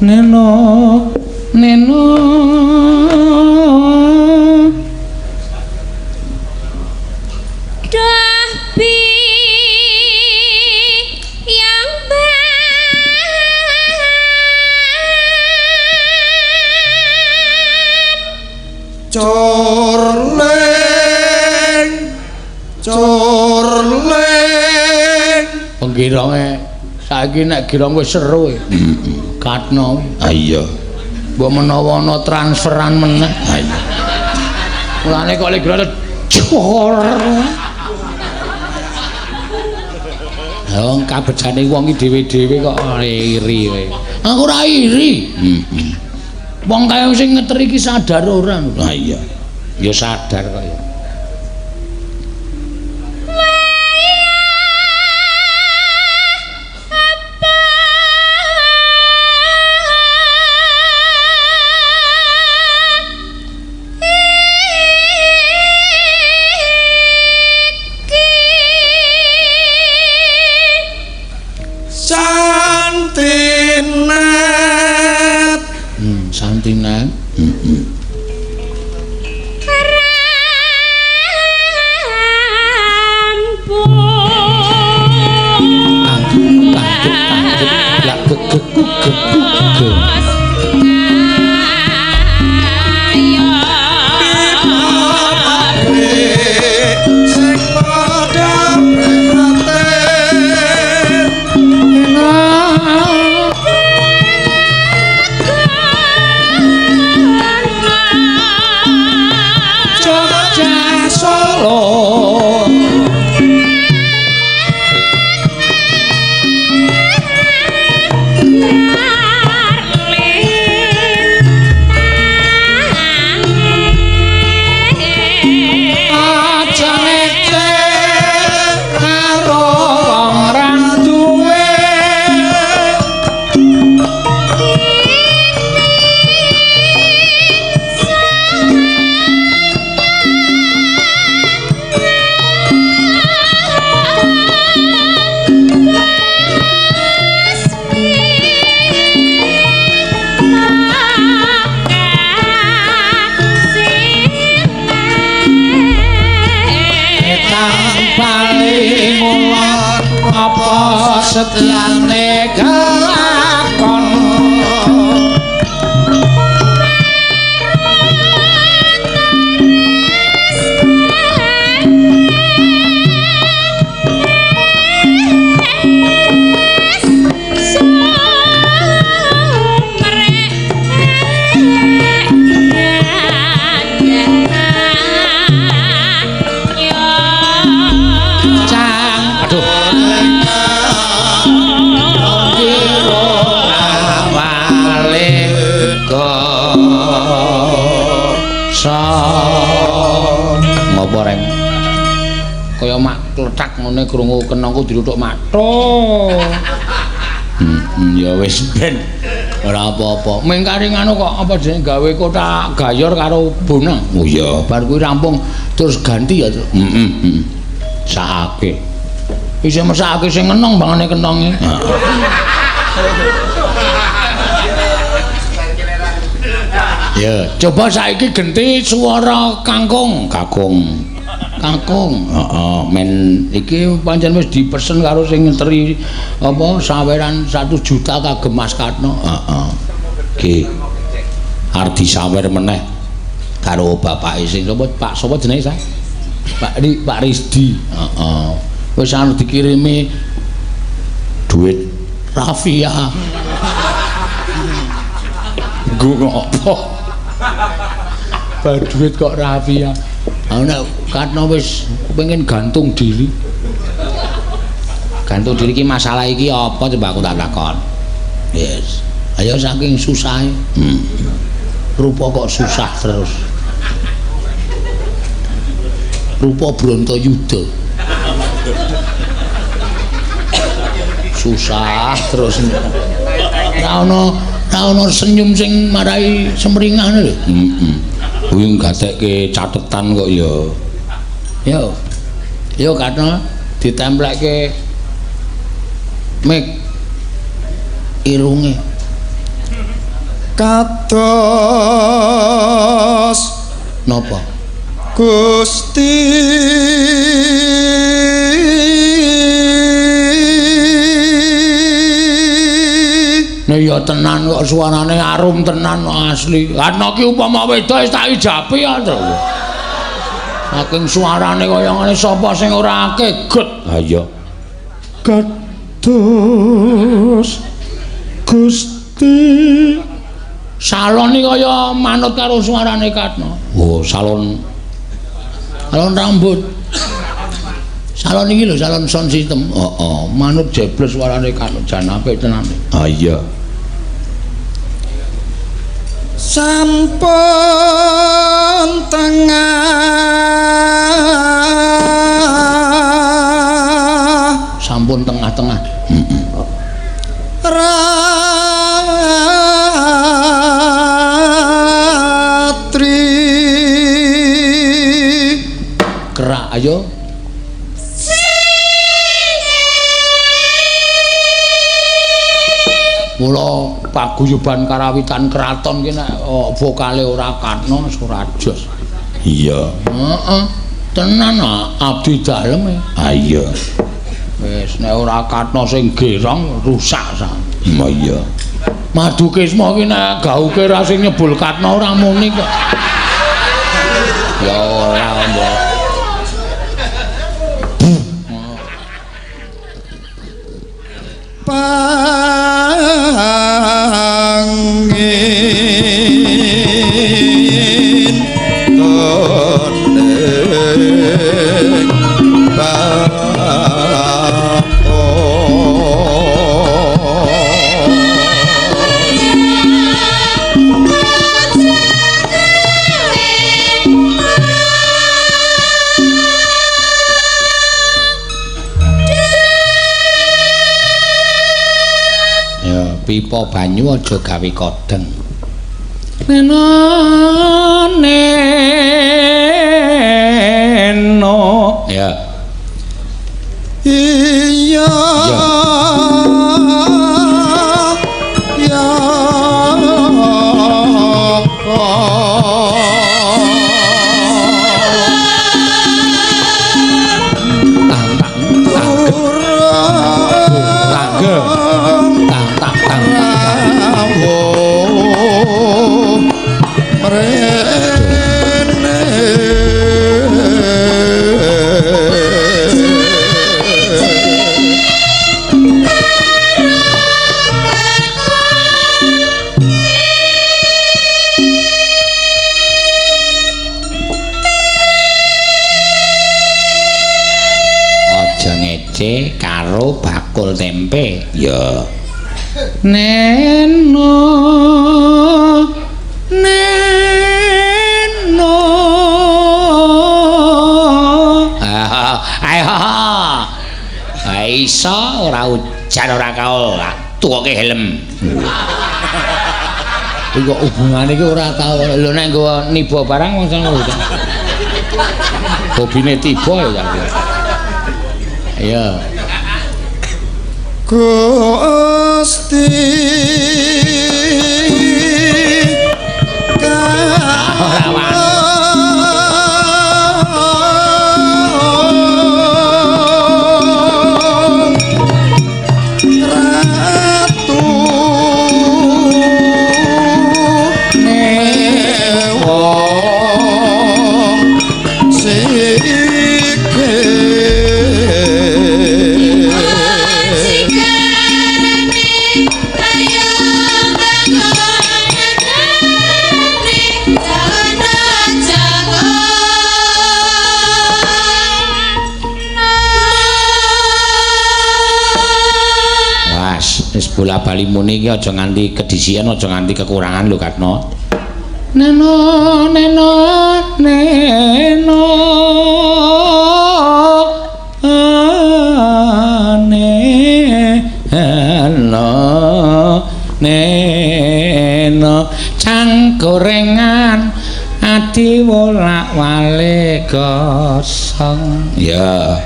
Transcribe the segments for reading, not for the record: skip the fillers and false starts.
Neno neno Dah bi yang ban Corleng corleng penggironge saiki nek girong wis seru e. Katno. Ah iya. Mbok menawa ana transferan meneh. Ah iya. Mulane kok lek girong cor. Wong kabejane wong iki dhewe-dhewe kok iri kowe. Aku ora iri. Heeh. Wong kaya sing ngeteri iki sadar ora. Ah iya. Ya sadar kok ya. Santinet. Santinet. Heeh. Sing padha prihatin. Jogja Solo. Aja ngece karo wong ra duwe. Paling ngulon apa setyane kelakon. Cang aduh ngopo reng kaya mak klethak ngene krungu kenangku dirutuk matho. Ya wis ben ora apa-apa. Mengkari ngono kok apa jenenge gawe kotak gayor karo bonang. Oh iya. Bar kuwi rampung terus ganti ya. Heeh. Sakake. Isih mesakake sing ngenong bangane kenonge. Ya, coba saiki genti suara kangkung, kakung. Kangkung. Heeh, men iki pancen wis dipesen karo sing ngeteri apa saweran 1 juta kagem Mas Katno. Heeh. Ki arep disawer meneh karo bapake sing sapa Pak sapa jenenge sa? Pak Pak Rizdi. Heeh. Wis anu dikirimi duit Rafia. Nggo ngopo? Bar duit kok Rafia. Aku nek Katno wis pengen gantung diri. Gantung diri iki masalah iki apa coba aku tak takon. Yes. Ayo saking susahe. Rupa kok susah terus. Rupa Brontoyuda. Susah terus. Ora ono senyum sing marai semringah lho. Heeh. Kuwi gatekke catetan kok ya. Yo. Yo Katno ditemplekke mic irunge. Kados napa? Gusti Nek ya tenan kok suarane arum tenan asli. Katno ki upama wedok wis tak ijapi ya to. Saking suarane kaya ngene sapa sing ora keget. Ha iya. Kados Gusti Salon iki kaya manut karo suarane Katno. Oh, salon. Salon rambut. Salon iki lho, salon sound system. Heeh, manut jebles suarane Katno jan apik tenan. Ha iya. Sampun tengah. Sampun tengah-tengah. Heeh. Ratri Kerak ayo. Mula paguyuban karawitan kraton ki nek vokale ora Katno ora jos. Iya. Heeh. Tenan abdi dalem e. Ha iya. Wis nek ora Katno sing gerong rusak sa. Ha iya. Madukisma ki nek gauke ra sing nyebul Katno ora muni kok. Ya ora mbok. Pangin toning Pipa banyu aja gawe kodheng. Neno neno. Ya. Iya. Ya. Tang tang tang. Tang tang tang. Aja ngece karo bakul tempe. Ya. Neno neno. Ayo. Iso ora ujan ora kaol, tuwoke helm. Iki kok hubungane iki ora tau. Lho nek nggo niba barang wong sono lho. Bobine tiba ya. Iya. Gusti Ora wani. Ratu Newa Wis bola-bali muni iki aja nganti kedisian, aja nganti kekurangan lho Katno. Neno neno neno neno neno cang gorengan ati wolak-walik gosong. Ya.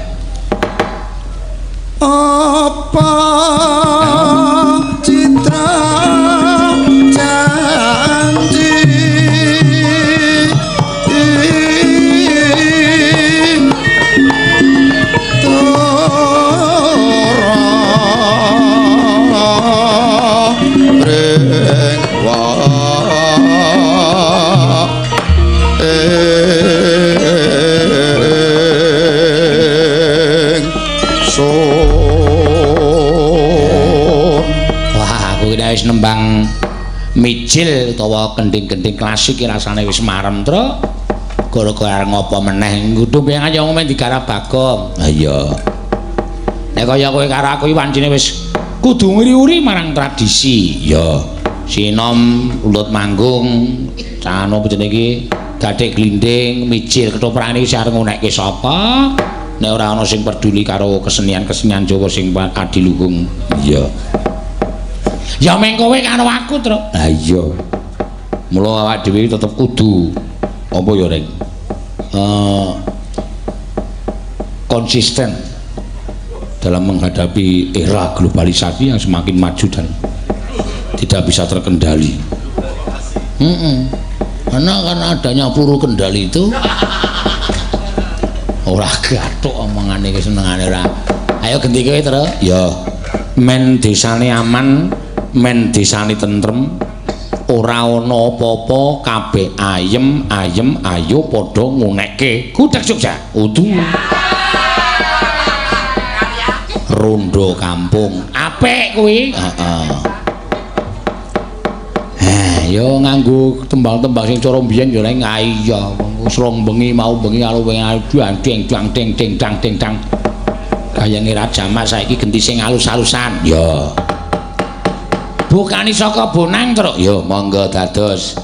Apa citra wa ing sun. Wah, aku kira wis nembang mijil utawa kending-kending klasik iki rasane wis marem, Truk. Gara-gara arep ngopo meneh ngudung piye aja men digarap Bagong. Ha iya. Nek kaya kowe karo aku iki wancine wis kudu nguri-uri marang tradisi. Ya. Sinom ulut manggung, cano apa jenenge iki? Gathik glinding, mijil ketoprak iki arep ngunekke sapa? Nek ora ana sing peduli karo kesenian-kesenian Jawa sing adiluhung. Iya. Ya meng kowe karo aku, Truk. Ha iya. Mula awak dhewe tetep kudu apa ya, Reng? Konsisten dalam menghadapi era globalisasi yang semakin maju dan tidak bisa terkendali. Karena adanya peluru kendali itu ora gathuk omongane iki senengane ora. Ayo genti kowe, Truk. Ya. Men desane aman, men desane tentrem, ora ana apa-apa, kabeh ayem ayem ayo padha ngunekke gudeg Jogja. Udu. Rondo kampung. Apik kuwi. Heeh. Ha, yo nganggo tembang-tembang sing cara mbiyen yo reng. Ha iya, wis rong bengi mau bengi karo wengi dang ding dang ding ding dang ding dang. Gayane Raja Mas saiki genti sing alus-alusan. Ya. Bukani saka Bonang, Truk. Ya, monggo dados.